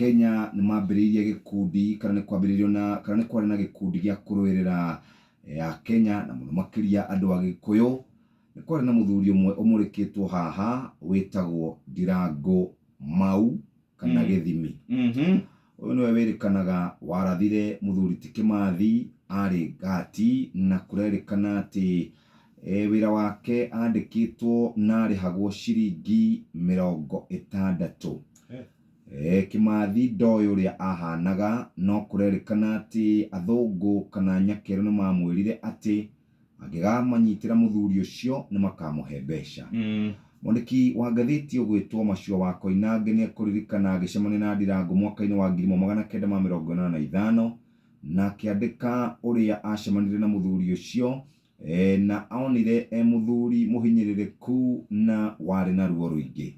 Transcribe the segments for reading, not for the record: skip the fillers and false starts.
Akenya nĩ mambĩrĩirie gĩkundi kana nĩ kwambĩrĩirio na kana nĩ kwarĩ na gĩkundi gĩa kũrũĩrĩra Akenya na mũno makĩria andũ a Gĩkũyũ. Nĩ kwarĩ na mũthuri ũmwe ũmũrĩkĩtwo haha wĩtagwo Ndirango Mau kana Gĩthimi. Ũyũ nĩwe wĩrĩkanaga warathire mũthuri ti Kĩmathi arĩ ngati na kũrerĩkana atĩ wĩra wake andĩkĩtwo na arĩhagwo ciringi 60. Kĩmathi ndoĩ ũrĩa ahanaga no kũrerĩkana atĩ athũngũ kana nyakerũ nĩ mamwĩrire atĩ angĩgamanyitĩra mũthuri ũcio nĩ makamũhe mbeca. Mwandĩki wa ngathĩti ũgwĩtwo Macua wa Koinange nĩ ekũririkana agĩcemania na Ndirango mwaka-inĩ wa 1985 na akĩandĩka ũrĩa acemanirie na mũthuri ũcio na onire e mũthuri mũhinyĩrĩrĩku na warĩ na ruo rũingĩ.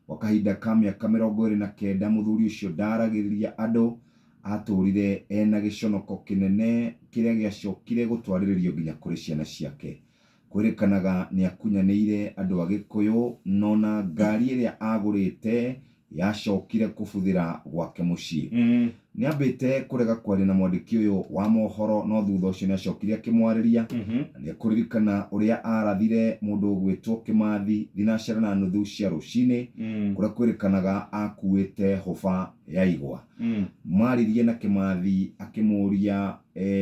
Gwa kahinda ka mĩaka 29 mũthuri ũcio ndaragĩrĩria andũ, atũrire ena gĩconoko kĩnene kĩrĩa gĩacokire gũtwarĩrĩrio nginya kũrĩ ciana ciake. Kwĩrĩkanaga nĩ akunyanĩire andũ a Gĩkũyũ nona ngari ĩrĩa agũrĩte yacokire kũbuthĩra gwake mũciĩ. Nĩ ambĩte kũrega kwaria na mwandĩki ũyũ wa mohoro no thutha ũcio nĩ acokire akĩmwarĩria. Na nĩ ekũririkana ũrĩa arathire mũndũ ũgwĩtwo Kĩmathi thinacara na nuthu cia rũcinĩ kũrĩa kwĩrĩkanaga akuĩte hũba ya igwa. Maririe na Kĩmathi akĩmũria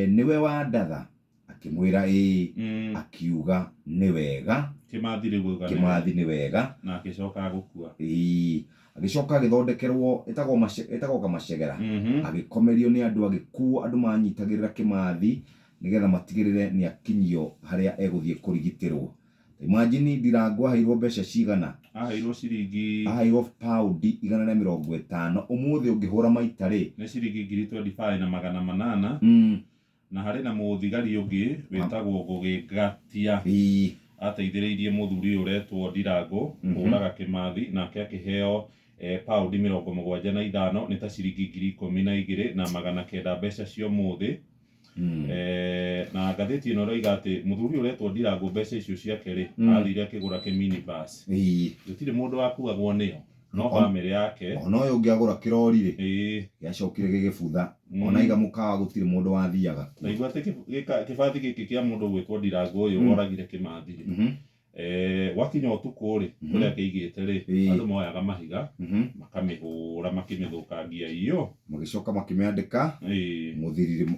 nĩwe wandatha, akĩmwĩra ĩĩ, akiuga nĩ wega. Kĩmathi rĩu auga nĩ Kĩmathi nĩ wega. Na agĩcoka gũkua. Ĩĩ, agĩcoka agĩthondekerwo ĩtagwo kamacegera. Agĩkomerio nĩ andũ, agĩkuo andũ manyitagĩrĩra Kĩmathi nĩgetha matigĩrĩre nĩ akinyio harĩa egũthiĩ kũrigitĩrwo. Imagine Ndirango aheirwo mbeca cigana? Aheirwo ciringi Aheirwo paundi 150. Ũmũthĩ ũngĩhũra maita rĩ, nĩ ciringi 25,800. Na harĩ na mũthigari ũngĩ wĩtagwo Ngũgĩ Ngatia ateithĩrĩirie mũthuri ũyũ ũretwo Ndirango kũũraga Kĩmathi, nake akĩheo paundi 75, nĩ ta ciringi 12,900 mbeca cia ũmũthĩ. Na ngathĩti ĩno ĩroiga atĩ mũthuri ũyũ ũretwo Ndirango mbeca icio ciake rĩ, athire akĩgũra kĩminibus. Gũtirĩ mũndũ wakuagwo nĩyo no bamĩrĩ yake. Ona ũyũ ũngĩ agũra kĩrori rĩ, gĩacokire gĩgĩbutha. Ona iga mũkawa gũtirĩ mũndũ wathiaga kuo. Naigua atĩ kĩbathi gĩkĩ kĩa mũndũ ũgwĩtwo Ndirango ũyũ woragire Kĩmathi rĩ, gwakinya ũtukũ rĩ, kũrĩa kĩigĩte rĩ, andũ moyaga mahiga makamĩhũra makĩmĩthũkangia iyo. Magĩcoka makĩmĩandĩka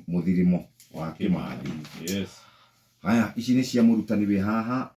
mũthirimo wa Kĩmathi. Haya, ici nĩ cia mũrutani wĩ haha.